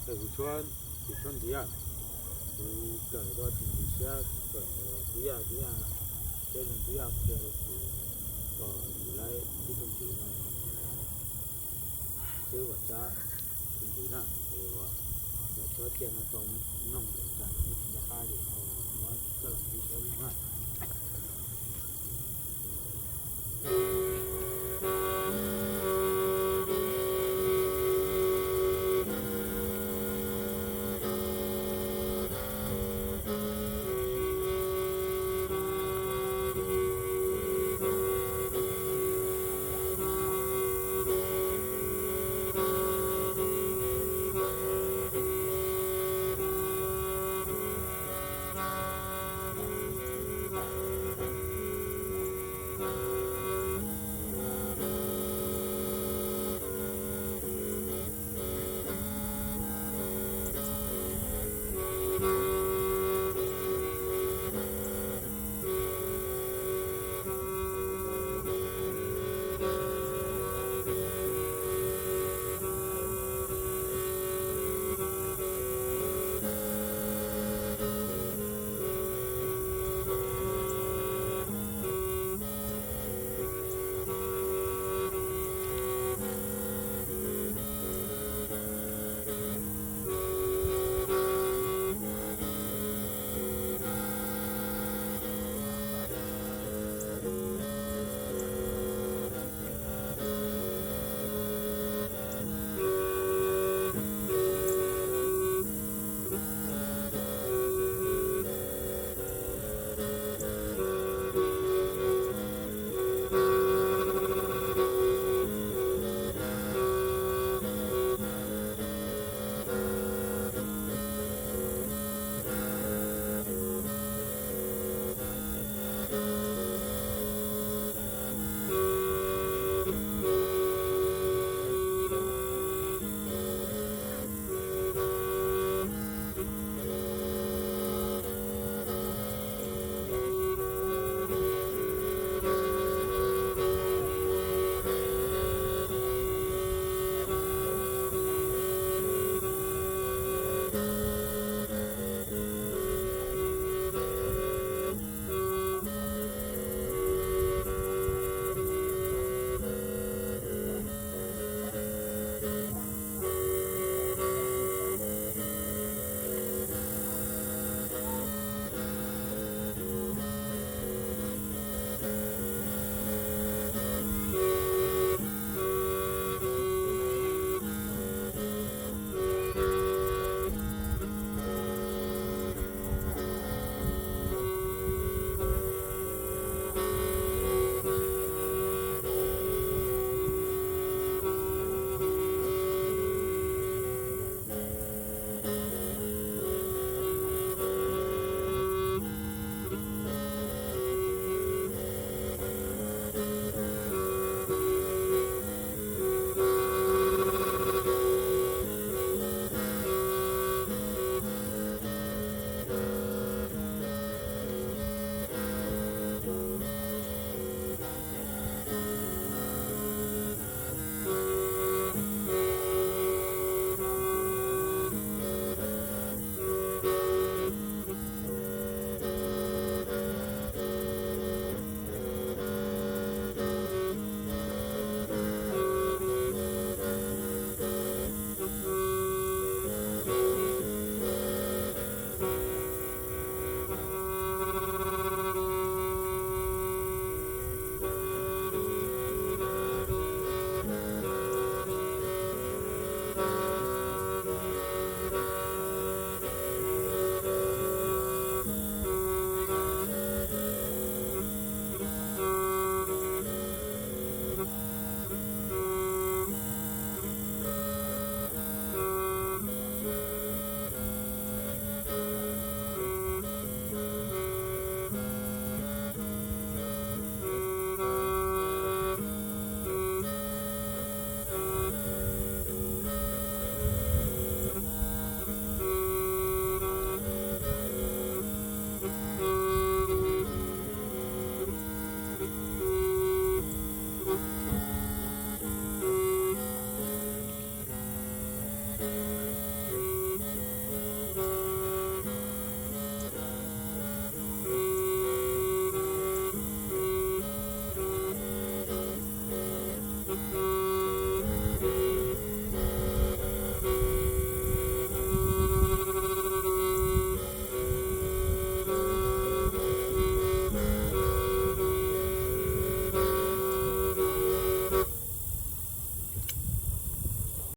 Kuv tshuab, kuv tshuab ntxiv, kuv kawm rau tus ntxim siab kawm ntxiv, twb yog, twb yog, twb yog qhia rau kuv kom yus laib ib tug ntxiv no, twb ua tsab tus ntxiv na, es ua, yog tshuab tiag no tau mloog lawm tsam nej tsis nco qab ces muab coj los ncig saib mloog na.